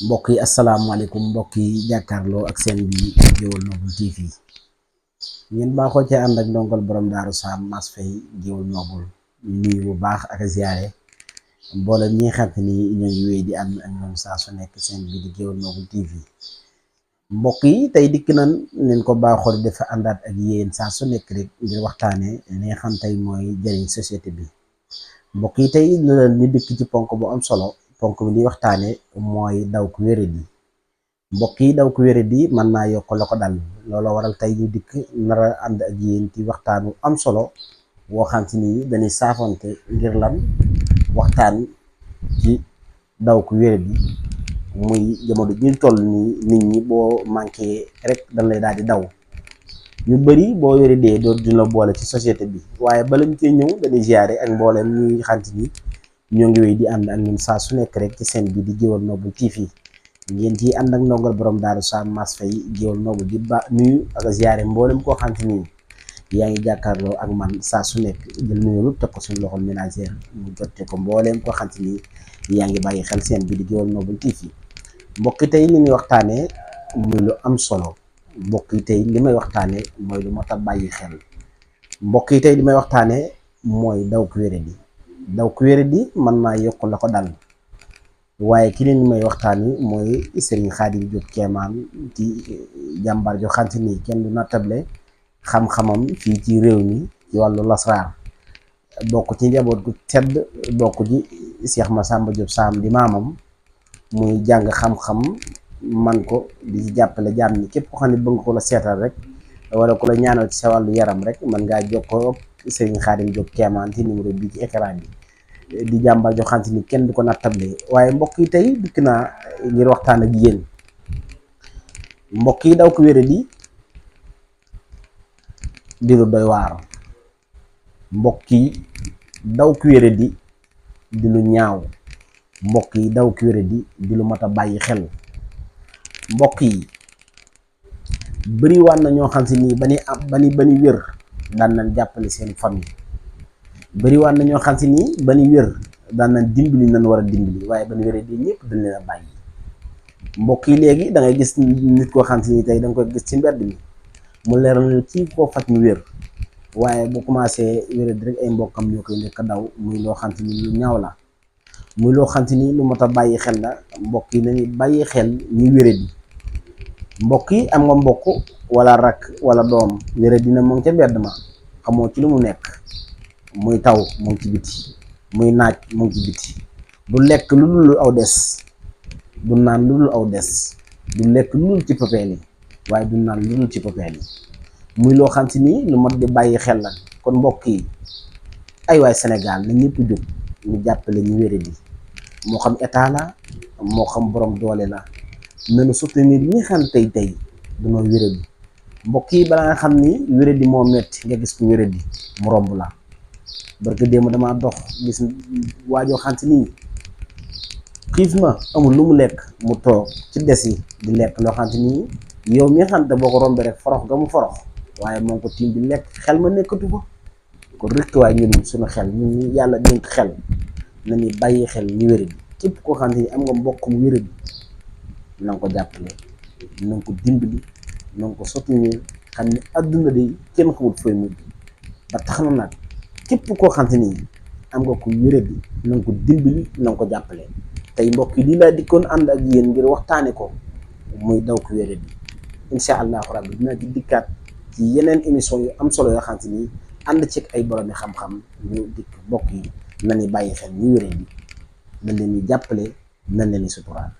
mbokk yi asalaamaaleykum mbokk yi jàkkaarloo ak seen bi Géoul Noble TV ngeen baaxoo ci ànd ak ndongal borom daaru Sam Mass Faye Géoul Noble ñu nuyu bu baax ak ziare mboolem ñi nga xam ni ñoo ngi wéy di ànd ak ñoom saa su nekk seen bi di Géoul Noble TV mbokk yi tey dikk nan leen ko baaxoo di dafa àndaat ak yéen saa su nekk rek ngir waxtaane li nga xam tey mooy jëriñ société bi mbokk yi tey ñu dikk ci ponk bu am solo. ponk bi di waxtaane mooy daw ku wéradi mbokk yi daw ku wéradi mën naa yokk la ko dal loolu waral tey ñu dikk nar a ànd ak yéen ci waxtaanu am solo woo xam te ni dañuy saafante ngir lan waxtaan ci daw ku wéradi muy jamono ji ñu toll nii nit ñi boo manqué rek dañ lay daal di daw ñu bëri boo wéradee doo dina boole ci société bi waaye bala ñu cee ñëw dañuy ziare ak mbooleem ñuy xam te ni ñoo ngi wéy di ànd ak ñun saa su nekk rek ci seen bi di Géoul Noble TV ngeen ciy ànd ak ndongal borom daaru Sam Mass Faye Géoul Noble di ba nuyu ak ziare mboolem koo xam te ni yaa ngi jàkkaarloo ak man saa su nekk jël nuyu teg ko suñu loxol ménagère mu jotte ko mbooleem koo xam te ni yaa ngi bàyyi xel seen bi di Géoul Noble TV mbokki tey li ñuy waxtaanee muy lu am solo mbokk yi tey li may waxtaanee mooy lu mat a bàyyi xel mbokk yi tey li may waxtaanee mooy daw ku wéradi daw ku wéradi mën naa yokk la ko dal waaye ki leen may waxtaani mooy Serigne Khadim Diop Kéemaan ci jàmbar jo xam ni kenn du nattable xam-xamam fii ci réew mi ci wàllu lasraar bokk ci njaboot gu tedd bokk ci Cheikh Massamba Diop Sam di maamam muy jàng xam-xam man ko di ci jàppale jaam ñi képp ko xam ne bëgg ko la seetal rek wala ku la ñaanal ci sa wàllu yaram rek mën ngaa jokkoo Serigne Khadim Diop Kéemaan ci numéro bii ci écran bi di jàmbar joo xam ni kenn du ko nattable waaye mbokk yi tey dikk naa ngir waxtaan ak yéen mbokk yi daw ko wéradi di lu doy waar mbokk yi daw ko wéradi di lu ñaaw mbokk yi daw ko wéradi di lu mat a bàyyi xel mbokk yi bëri waan na ñoo xam si nii ba ni wér daan nañ jàppale seen famille bëri waan na ñoo xam si nii ba ni wér daan nañ dimbali nañ war a dimbali waaye ba ni wéree di ñëpp dañ leen a bàyyi mbokk yi léegi da ngay gis nit koo xam si nii tey da nga koy gis ci mbedd mi mu leeral na ci koo faj mu wér waaye bu commencé wéree di rek ay mbokkam ñoo koy nekk daw muy loo xam si ni lu ñaaw la muy loo xam si ni lu mat a bàyyi xel la mbokk yi nañu bàyyi xel ñuy wéree di mbokk yi am nga mbokk wala rak wala doom wéree dina moom ca mbedd ma xamoo ci lu mu nekk muy taw mu ngi ci biti muy naaj mu ngi ci biti du lekk lu dul aw des du naan lu dul aw des du lekk lu dul ci popeel yi waaye du naan lu dul ci popeel yi muy loo xam si ni lu mat di bàyyi xel la kon mbokk yi ay waay Sénégal na ñëpp jóg ñu jàppale ñu wéradi moo xam état la moo xam borom doole la nañu soutenir ñi xam tey dunoo wéradi mbokk yi balaa nga xam ni wéradi moo metti nga gis ko wéradi mu romb la barke démb damaa dox gis waajoo xam te nii xiif ma amul lu mu lekk mu toog ci des yi di lekk loo xam te nii yow mi nga xam te boo ko rombee rek forox ga mu forox waaye moom ko tiim di lekk xel ma nekkatu ko kon rek waaye ñun suñu xel ñun ñu yàlla dénk xel nañu bàyyi xel ñu wéradi képp koo xam te ni am nga mbokk mu wéradi na nga ko jàppale na nga ko dimbali na nga ko soutenir xam ne adduna de kenn xamul fooy mujj ba tax na nag képp koo xam te ni am nga ko wéradi na nga ko dimbali na nga ko jàppale tey mbokk yi lii laa dikkoon ànd ak yéen ngir waxtaane ko muy daw ko wéradi incha allahu rabbi dina ci dikkaat ci yeneen émission yu am solo yoo xam te ni ànd ci ay boromi xam-xam ñu dikk mbokk yi nañu bàyyi xel ñu wéradi nañ leen di jàppale nañ leen di suturaal